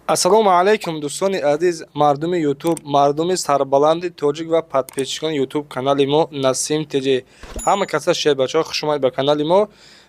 Ассалому алайкум, дӯстони азиз, мардуми Ютуб, мардуми сарбаланди тоҷик ва подписчикони Ютуб канали мо Насим ТЖ. Ҳама каса, шербачаҳо, хуш омадед ба канали мо.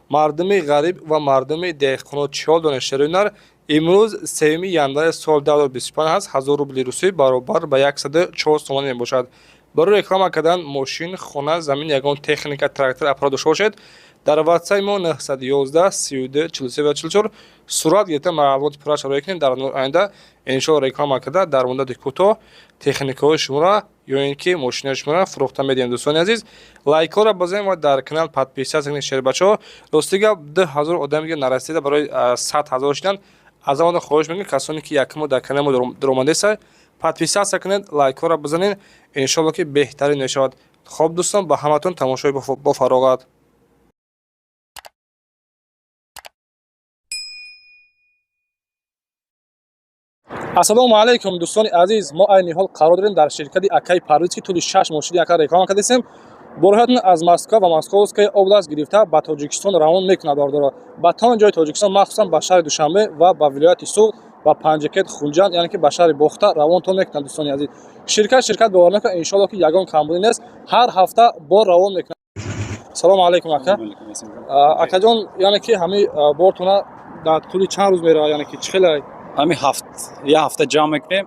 Мардуми ғариб ва мардуми деҳқоно чӣ ҳол доред, шерои нар? Имрӯз 3 январи соли 2025 ҳаст. 1000 рубли русӣ баробар ба 104 сомонӣ мебошад. Барои реклама кардан мошин, хона, замин, ягон техника, трактор, аппарат дошта бошед, дар ватсаи мо 911 32 43 ва 44 сурат гирифта, маълумоти пурра шароӣ кунед. Дар оянда иншоалло реклама карда, дар муддати кӯтоҳ техникаҳои шуморо ё ин ки мошинаи шуморо фурӯхта медиҳем. Дӯстони азиз, лайкҳоро бизанед ва дар канал подписаться кунед, шербачаҳо. Рости гап, 2000 одами дига нарасида барои 100 000 шидан. Аз аввал хоҳиш мекунем, касоне ки якумо дар канали мо даромадаеста, подписаться кунед, лайкҳоро бизанед, иншоалло ки беҳтарин мешавад. Хоб, дӯстон, ба ҳаматон тамошои бофароғат. Ассалому алайкум, дӯстони азиз. Мо айни ҳол қарор дорем дар ширкати акаи Парвиз, ки тӯли 6 моҳ шуди ака реклама кардастем. Борҳоятон аз Москва ва Московская область гирифта ба Тоҷикистон равон мекунад, бародаро, ба тамоми ҷои Тоҷикистон, махсусан ба шаҳри Душанбе ва ба вилояти Суғд, ба Панҷакент, Хунҷанд, яъне ки ба шаҳри Бохта равонтон мекунад. Дӯстони азиз, ширкат бовар накунад, иншоалло ки ягон камбудӣ нест, ҳар ҳафта бор равон мекунад. Салому алайкум, ака. Акаҷон, яъне ки ҳамин бортона дар тӯли чанд рӯз меравад, яъне ки чӣ хеле? Ҳамин ҳафт, як ҳафта ҷамъ мекунем,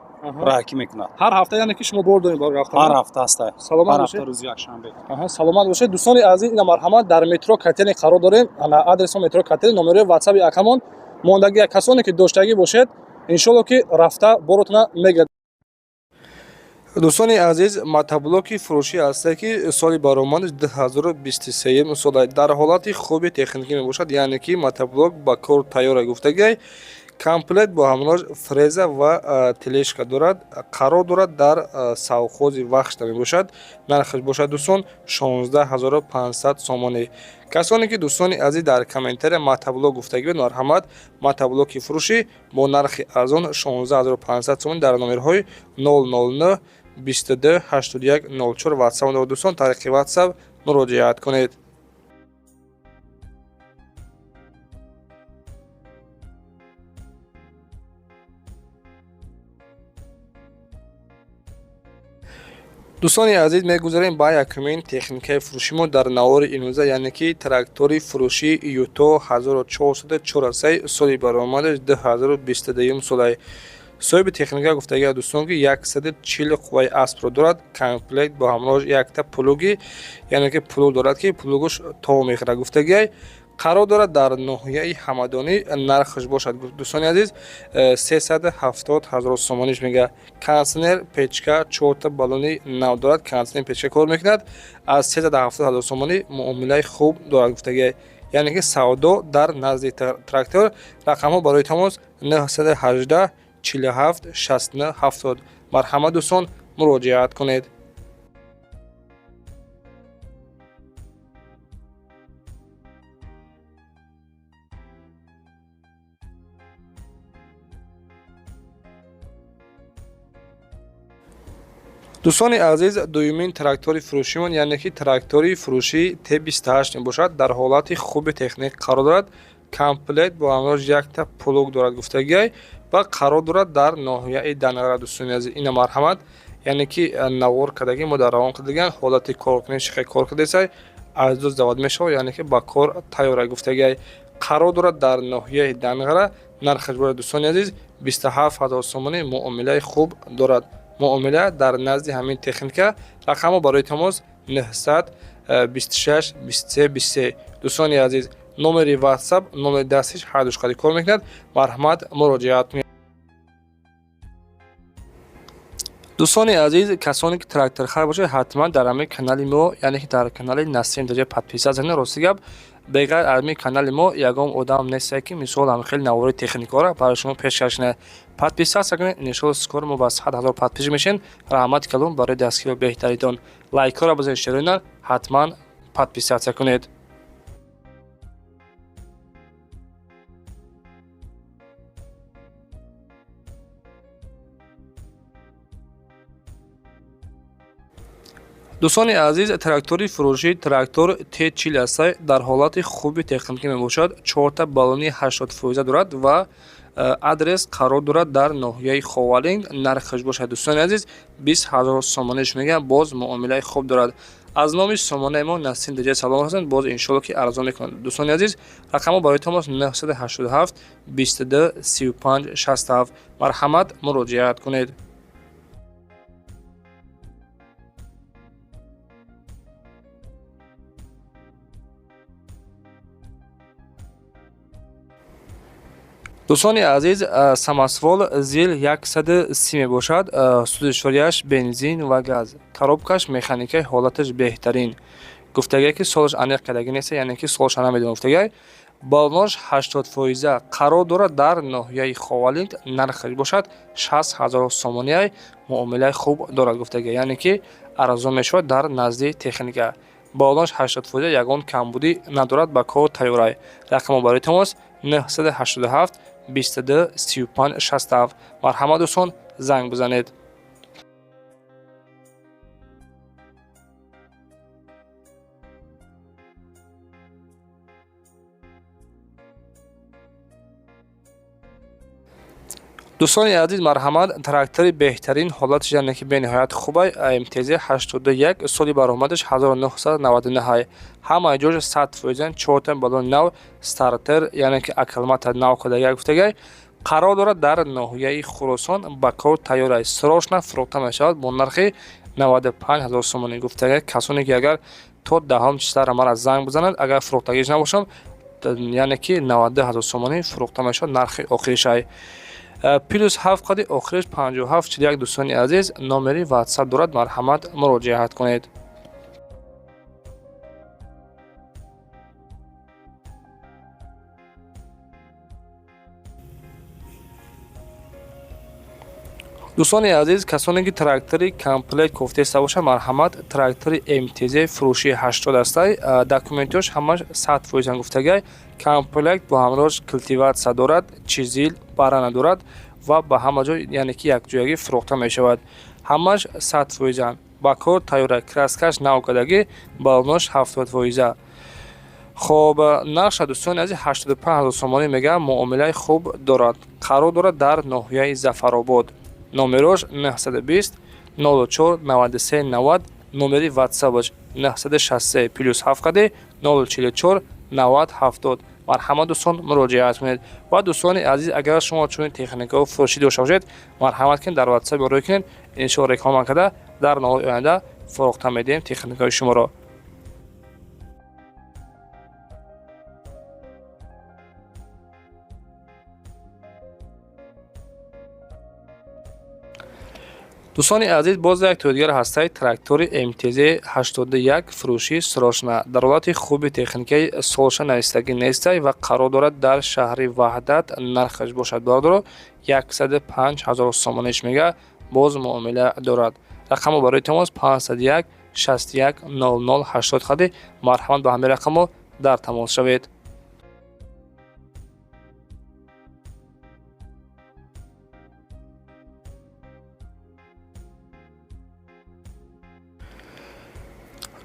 раҳакӣ мекунад. Ҳар ҳафта, яъне ки шумо бор доред бор рафтан? Ҳар ҳафта ҳаста. Саломат Ҳар бошед. ҳафта рӯзи якшанбе. Аҳа, саломат бошед. Дӯстони азиз, ина марҳамат, дар метро Котельный қарор дорем. Ана адреси метро Котельный, номерои ватсаби акамон мондагӣ. Касоне ки доштагӣ бошед, иншоалло ки рафта боротона мегирад. Дӯстони азиз, мотоблоки фурӯшӣ ҳасте, ки соли баромадаш 2023 сола, дар ҳолати хуби техникӣ мебошад, яъне ки мотоблок ба кор тайёра гуфтагиай. Комплект бо ҳамроҳ фреза ва тележка дорад. Қарор дорад дар совхози Вахшта мебошад. Нархаш бошад, дӯстон, 16 500 сомонӣ. Касоне ки, дӯстони азиз, дар комментария мотоблок гуфтагӣ, марҳамат, мотоблоки фурӯшӣ бо нархи арзон 16 500 сомонӣ дар номерҳои 009 22 81 04 ватсап дорад. Дӯстон, тариқи ватсап муроҷиат кунед. Дӯстони азиз, мегузарем ба якумин техникаи фурӯши мо дар навори имрӯза, яъне ки трактори фурӯшии Юто 1443, соли баромадаш 2022 солай. Соҳиби техника гуфтагиа, дӯстон, ки 140 қувваи аспро дорад. Комплект бо ҳамроҳ якта плуги, яъне ки плуг дорад, ки плугуш тов мехӯрад гуфтагиай. Қарор дорад дар ноҳияи Ҳамадонӣ. Нархаш бошад, дӯстони азиз, 370 000 сомониш мега. Кондитсионер, печка, чорта баллони нав дорад, кондитсионер, печка кор мекунад. Аз 370 000 сомонӣ муомилаи хуб дорад гуфтагиай, яъне ки савдо дар назди трактор. Рақамҳо барои тамос 918 47 69 70. Марҳамат, дӯстон, муроҷиат кунед. Дӯстони азиз, дуюмин трактори фурӯшимон, яъне ки трактори фурӯшии Т28 мебошад. Дар ҳолати хуби техник қарор дорад. Комплект бо ҳамроҳ якта плуг дорад гуфтагиай ва қарор дорад дар ноҳияи Данғара. Дӯстони азиз, ина марҳамат, яъне ки навор кардагӣ мо дар равон кардагиан, ҳолати коркунӣ чихел кор кардесай, аз ду завод мешавад, яъне ки ба кор тайёра гуфтагиай. Қарор дорад дар ноҳияи Данғара. Нархаш бояд, дӯстони азиз, 27 000 сомонӣ, муомилаи хуб дорад. Муомила дар назди ҳамин техника. Рақамҳо барои тамос 926 23 23. Дӯстони азиз, номери ватсап, номери дастиш ҳардуш қади кор мекунад. Марҳамат, муроҷиат кунед. Дӯстони азиз, касоне ки тракторхар бошед, ҳатман дар ҳамин канали мо, яъне ки дар канали Насим даҷа подписаться кунед. Рости гап, беғайр аз ҳамин канали мо ягон одам нестае, ки мисол ҳам хеле навори техникаро барои шумо пешкаш кунад. Подписаться кунед, иншоалло скоро мо ба 100 000 подписчик мешавем. Раҳмати калон барои дастгирии беҳтаритон. Лайкҳоро бизанед, шероинар, ҳатман подписаться кунед. Дӯстони азиз, трактори фурӯшӣ трактор Т40 ҳастай, дар ҳолати хуби техникӣ мебошад. Чорта баллони 80 фоиза дорад ва Адрес қарор дорад дар ноҳияи Ховалинг. Нархаш бошад, дӯстони азиз, 20 ҳазор сомониш мегӯям, боз муомилаи хуб дорад. Аз номи сомонаи мо Насим ТҶ салом ҳастанд, боз иншоалло ки арзон мекунанд. Дӯстони азиз, рақамҳо барои тамос 987 22 35 67. Марҳамат, муроҷиат кунед. Дӯстони азиз, самосвал ЗИЛ 130 мебошад. Сӯзишворияш бензин ва газ, коробкаш механикаи, ҳолаташ беҳтарин. Гуфтагие ки солаш аниқ кардагӣ нест, яъне ки солаша намедонам гуфтагиай. Баллонаш 80%, қарор дорад дар ноҳияи Ховалинг. Нархаш бошад 60 ҳазор сомониай, муомилаи хуб дорад гуфтагиай, яъне ки арзон мешавад дар назди техника. Баллонаш 80%, ягон камбудӣ надорад, ба кор тайёрай. Рақамҳо барои тамос 987 22 35 67. Марҳамат, дӯстон, занг бизанед. Дӯстони азиз, марҳамат, трактори беҳтарин, ҳолаташ яъне ки бениҳоят хубай, МТЗ 81, соли баромадаш 1999. Ҳамаи ҷош 100%, чорта баллони нав, стартер, яъне ки аккумулятор нав кардагиай гуфтагиай. Қарор дорад дар ноҳияи Хуросон, ба кор тайёр аст. Срочно фурӯхта мешавад бо нархи 95 ҳазор сомонӣ гуфтагиай. Касоне ки агар то даҳум числара мара занг бизананд, агар фурӯхтагиш набошам, яъне ки 92 ҳазор сомонӣ фурӯхта мешавад, нархи охиришай. Плюс 7 қади охириш 57 41. Дӯстони азиз, номери ватсап дорад, марҳамат, муроҷиат кунед. Дӯстони азиз, касоне ки трактори комплект кофтеста бошад, марҳамат, трактори МТЗ фурӯшии 80 астай. Документиёш ҳамаш 100% гуфтагиай. Комплект бо ҳамроҳш культиватсия дорад, чизил, барана дорад ва ба ҳама ҷой, яъне ки якҷоягӣ фурӯхта мешавад. Ҳамаш 100%, ба кор тайёра, краскаш нав кардагӣ, баллонош 70%. Хоб, нархша, дӯстони азиз, 85 ҳазор сомонӣ мегӯям, муомилаи хуб дорад. Қарор дорад дар ноҳияи Зафаробод. Номерош 920 04 93 90, номери ватсапаш 963 плюс 7 қади 044 90 70. Марҳамат, дӯстон, муроҷиат кунед. Ва дӯстони азиз, агар шумо чунин техникаҳо фурӯшӣ дошта бошед, марҳамат кунед, дар ватсап рӯй кунед, иншоалло реклама карда дар наҳои оянда фурӯхта медиҳем техникаҳои шуморо. Дӯстони азиз, боз як тои дигар ҳастаи трактори МТЗ 81 фурӯшӣ срочно, дар ҳолати хуби техникаи, солша навистагӣ нестай ва қарор дорад дар шаҳри Ваҳдат. Нархаш бошад, бародаро, 105 ҳазор сомониш мега, боз муомила дорад. Рақамҳо барои тамос 501 61 00 80 хади. Марҳамат, ба ҳамин рақамҳо дар тамос шавед.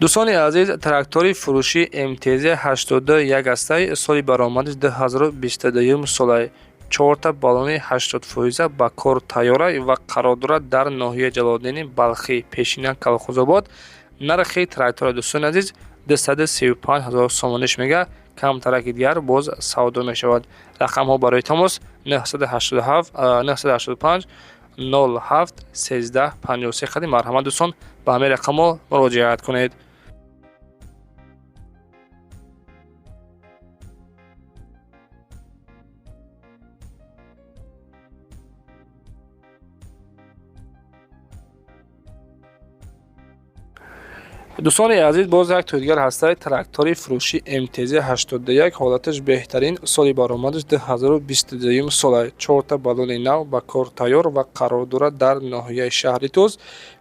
Дӯстони азиз, трактори фурӯши МТЗ 81 ҳастай, соли баромадиш 2022 солай, чорта баллони 80%, ба кор тайёрай ва қарор дорад дар ноҳияи Ҷалолиддини Балхӣ, пешина Калхозобод. Нархи трактора, дӯстони азиз, 235 ҳазор сомониш мега, камтараки дигар боз савдо мешавад. Рақамҳо барои тамос 987 985 07 13 53 қади. Марҳамат, дӯстон, ба ҳамин рақамҳо муроҷиат кунед. Дӯстони азиз, боз як тои дигар ҳастаи трактори фурӯши МТЗ 81, ҳолаташ беҳтарин, соли баромадаш 2022 сола, чорта баллони нав, ба кор тайёр ва қарор дорад дар ноҳияи шаҳри Тӯз.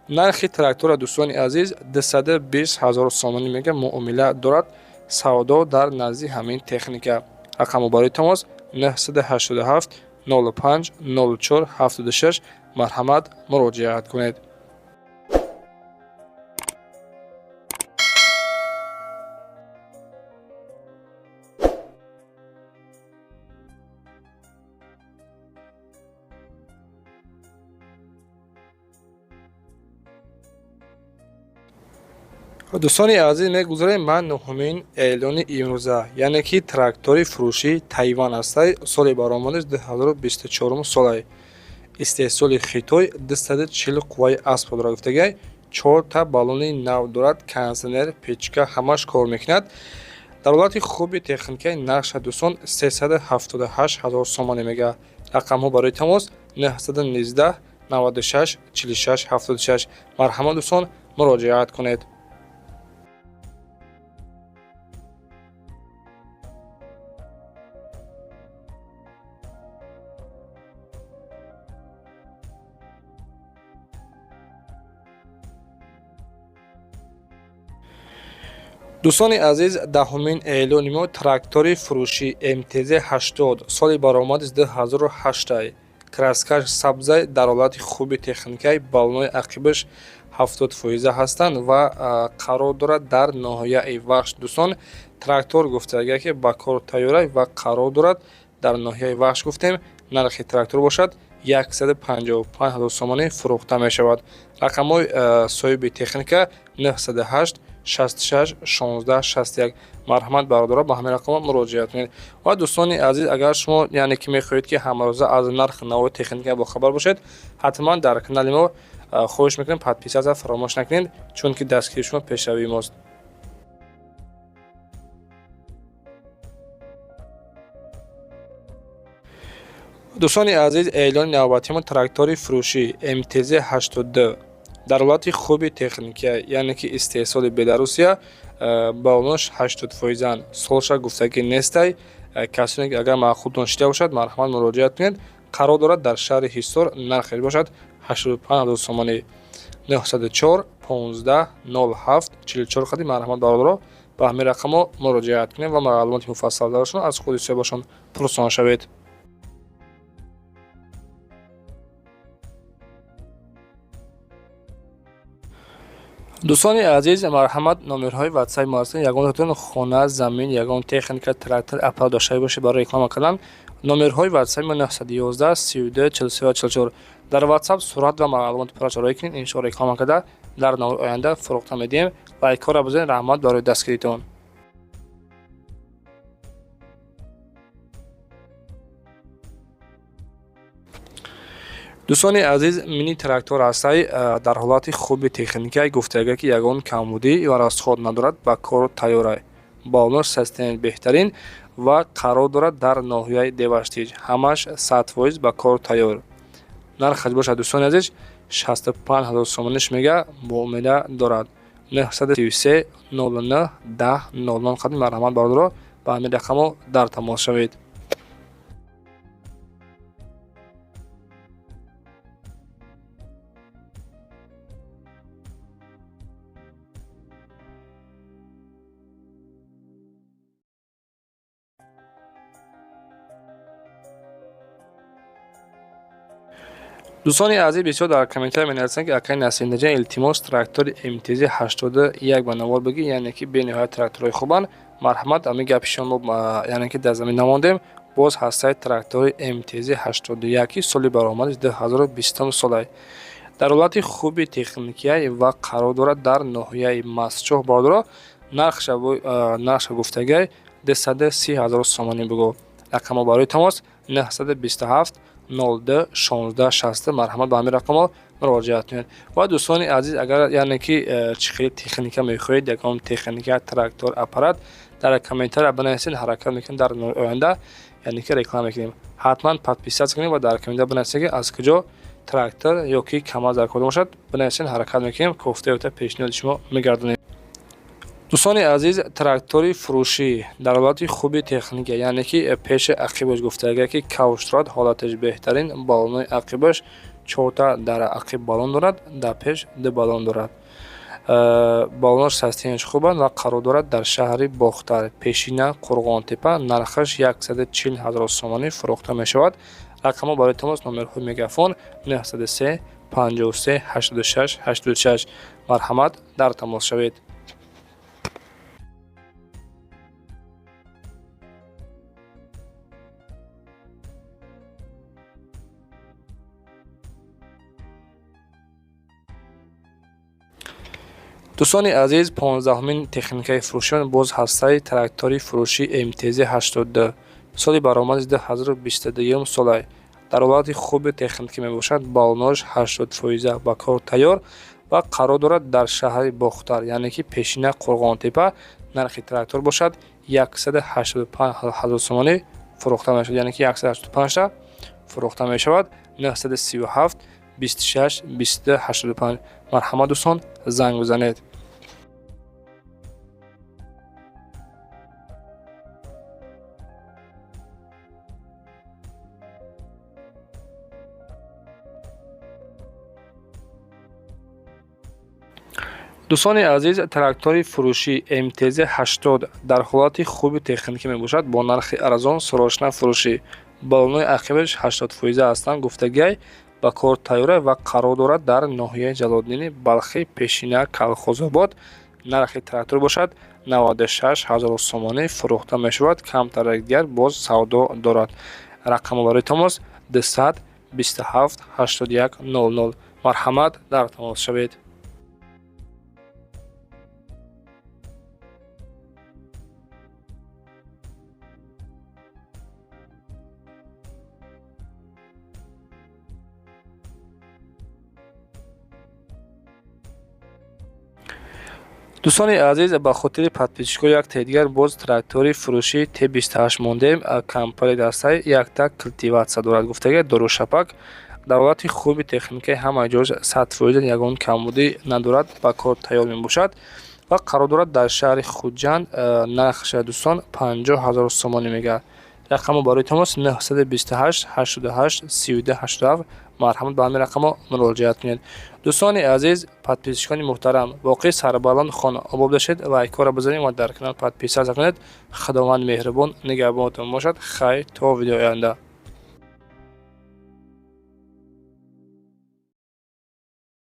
Нархи трактора, дӯстони азиз, 220 ҳазор сомонӣ мега, муомила дорад. Савдо дар назди ҳамин техника. Рақамҳо барои тамос 987 05 04 76. Марҳамат, муроҷиат кунед. Дӯстони азиз, мегузарем ман нуҳумин эълони имрӯза, яъне ки трактори фурӯшии Тайван ҳастай. Соли баромадаш 2024 солай, истеҳсоли Хитой, 240 қувваи асп дорад гуфтагай, чорта баллони нав дорад, кондитсионер, печка ҳамаш кор мекунад. Дар ҳолати хуби техникаи нархша дӯстон 378 ҳазор сомонӣ мега. Рақамҳо барои тамос 919 96 46 76. Марҳамат дӯстон, муроҷиат кунед. Дӯстони азиз, даҳумин эълони мо трактори фурӯшӣ МТЗ 80, соли баромадиш 2008, краскаш сабзай, дар ҳолати хуби техникаи, баллонои ақибаш 70% ҳастанд ва қарор дорад дар ноҳияи Вахш. Дӯстон, трактор гуфтага ки ба кор тайёрай ва қарор дорад дар ноҳияи Вахш гуфтем. Нархи трактор бошад 155 ҳазор сомонӣ фурӯхта мешавад. Рақамҳои соҳиби техника 908 66 16 61. Марҳамат бародаро, ба ҳамин рақамҳо муроҷиат кунед. Ва дӯстони азиз, агар шумо яъне ки мехоҳед ки ҳамарӯза аз нархи нави техника бохабар бошед, ҳатман дар канали мо хоҳиш мекунем подписаться фаромӯш накунед, чунки дастгирии шумо пешравии мост. Дӯстони азиз, эълони навбатимо трактори фурӯшӣ МТЗ 82, дар ҳолати хуби техникия, яъне ки истеҳсоли Беларусия, баллонош 80%-анд, солша гуфтагӣ нестай. Касоне ки агар маъқултон шида бошад, марҳамат муроҷиат кунед. Қарор дорад дар шаҳри Ҳисор, нархеш бошад 85 ҳазор сомонӣ. 904 15 07 44 қади. Марҳамат бародаро, ба ҳамин рақамҳо муроҷиат кунед ва маълумоти муфассалтарашон аз худи соҳибашон пурсон шавед. Дӯстони азиз, марҳамат, номерҳои ватсапи мо ҳастанд. Ягонатон хона, замин, ягон техника, трактор, аппарат дошта бошед барои реклама кардан, номерҳои ватсапи мо 911 32 43 44. Дар ватсап сурат ва маълумоти пуррашро роӣ кунед, иншоалло реклама карда дар навори оянда фурӯхта медиҳем. Лайкҳоро бизанед. Раҳмат барои дастгиритон. Дӯстони азиз, мини трактор ҳастай, дар ҳолати хуби техникай гуфтага ки ягон камбудӣ ва расход надорад, ба кор тайёрай, баллонош состояние беҳтарин ва қарор дорад дар ноҳияи Деваштич. Ҳамаш 100% ба кор тайёр. Нархаш бошад дӯстони азиз 65 ҳазор сомониш мега, муомила дорад. 933 09 10 00 қадим. Марҳамат бародаро, ба ҳамин рақамҳо дар тамос шавед. Дӯстони азиз, бисёр дар комментария менависанд ки акай Насимдаҷан, илтимос, трактори МТЗ 81 ба навор бигир, яъне ки бениҳоят тракторҳои хубанд. Марҳамат, ҳамин гапи шумо мо яъне ки дар замин намондем. Боз ҳастаи трактори МТЗ 81 ки соли баромадаш 2020 солай, дар ҳолати хуби техникия ва қарор дорад дар ноҳияи Мастчоҳ. Бародаро, нархша гуфтагай 230 ҳазор сомонӣ бугӯ. Рақамҳо барои тамос 927 02 16 60. Марҳамат, ба ҳамин рақамҳо муроҷиат кунед. Ва дӯстони азиз, агар яъне ки чӣ хели техника мехоҳед, ягон техника, трактор, аппарат, дар комментария бинависед, ҳаракат мекунем дар оянда яъне ки реклама мекунем. Ҳатман подписаться кунед ва дар комментария бинависед ки аз куҷо трактор ё ки КамАЗ дар кор бошад, бинависед, ҳаракат мекунем, кофта ёфта пешниҳоди шумо мегардонем. Дӯстони азиз, трактори фурӯшӣ дар ҳолати хуби техника, яъне ки пеши ақибаш гуфтага ки кавш дорад, ҳолаташ беҳтарин, баллонои ақибаш чорта дар ақиб баллон дорад, дар пеш ду баллон дорад. Баллонош состоянияш хубанд ва қарор дорад дар шаҳри Бохтар, пешина Қурғонтепа. Нархаш 140 ҳазор сомонӣ фурӯхта мешавад. Рақамҳо барои тамос номерҳои Мегафон 903 53 86 86. Марҳамат, дар тамос шавед. Дӯстони азиз, 15-умин техникаи фурӯшиён боз ҳастаи трактори фурӯши МТЗ 82, соли баромади 2022 солай, дар ҳолати хуби техникӣ мебошад. Баллонош 80 фоиза, ба кор тайёр ва қарор дорад дар шаҳри Бохтар, яъне ки пешина Қурғонтепа. Нархи трактор бошад 185 ҳазор сомонӣ фурӯхта мешавад, яъне ки 185та фурӯхта мешавад. 937 26 22 85. Марҳамат, дӯстон, занг бизанед. Дӯстони азиз, трактори фурӯшӣ МТЗ 80 дар ҳолати хуби техникӣ мебошад, бо нархи арзон срочно фурӯшӣ. Баллонои ақибаш 80 фоиза ҳастанд гуфтагиай, ба кор тайёра ва қарор дорад дар ноҳияи Ҷалолиддини Балхӣ, пешина Калхозобод. Нархи трактор бошад 96 ҳазор сомонӣ фурӯхта мешавад, камтарак дигар боз савдо дорад. Рақами барои тамос 200 27 81 00. Марҳамат, дар тамос шавед. Дӯстони азиз, ба хотири подписчикҳо як дигар боз трактори фурӯши Т28 мондем. Комплект ҳастай, якта культиватор дорад гуфтага, дорушапак, дар ҳолати хуби техникаи, ҳама ҷош 100%, ягон камбудӣ надорад, ба кор тайёр мебошад ва қарор дорад дар шаҳри Хуҷанд. Нархша, дӯстон, 50 ҳазор сомонӣ мегардад. Рақамо барои тамос 928 88 32 87. Марҳамат, ба ҳамин рақамо муроҷиат кунед. Дӯстони азиз, подписчикони муҳтарам, воқеи сарбаланд, хонаобод бошед, лайкҳоро бизанед ва дар канал подписаться кунед. Худованд меҳрубон нигаҳбонатон бошад. Хайр, то видеои оянда.